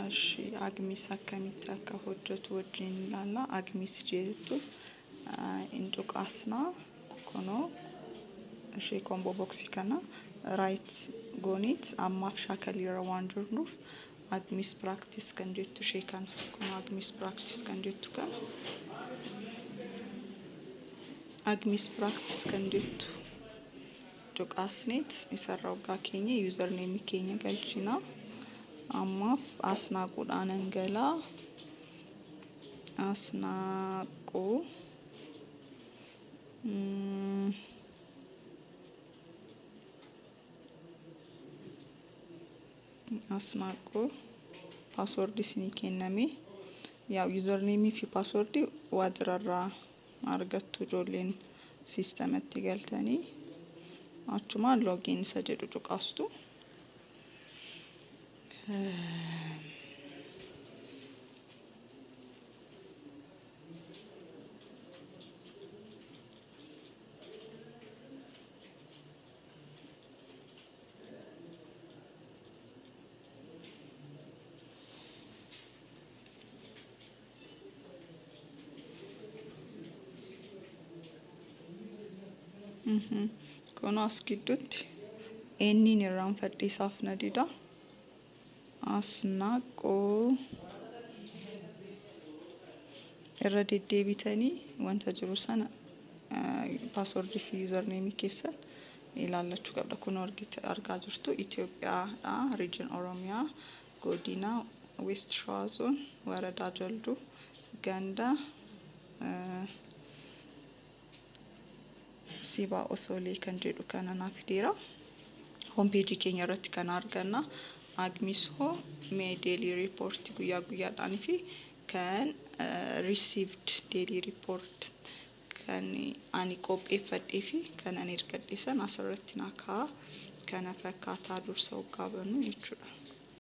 AGMIS akkamitti akka hojjetu wajjin ilaalla. AGMIS jettu hin tuqaasnaa, kunoo ishee combo boxii kana right gooniit ammaaf shaakaliirra waan jirruuf AGMIS practice kan jettu ishee kana, kun AGMIS practice kan jettu kana, AGMIS practice kan jettu tuqaasneet isarra waggaa keenya username keenya galchina. Ammaaf Asnaaquudhaan galaa, Asnaaquu Asnaaquu, passwordii isinii kenname, yaa username fi passwordii waajjirarraa argattu ijoolleen siistematti galtanii, achumaan login isa jedhu tuqaastu. Kun as gidduutti eenniin irraanfadhe, isaaf na dida. Asnaaqoo irra deddeebitanii wanta jiru sana passwordii fi username keessan ilaallachuu qabda. Kun argaa jirtu Itoophiyaadha. Region Oromiyaa, godina West Shawaa Zone, Waradaa Jalduu, ganda Sibaa Osolee kan jedhu kana naaf fideera. Homepageii keenya irratti kan arganna. AGMIS hoo mee daily report guyyaa guyyaadhaan fi kan received daily report kan ani qopheeffadhee fi kan ani ergadhe sana asirratti naa kaa'a. Kana fakkaataa dursa hoggaa bannu jechuudha.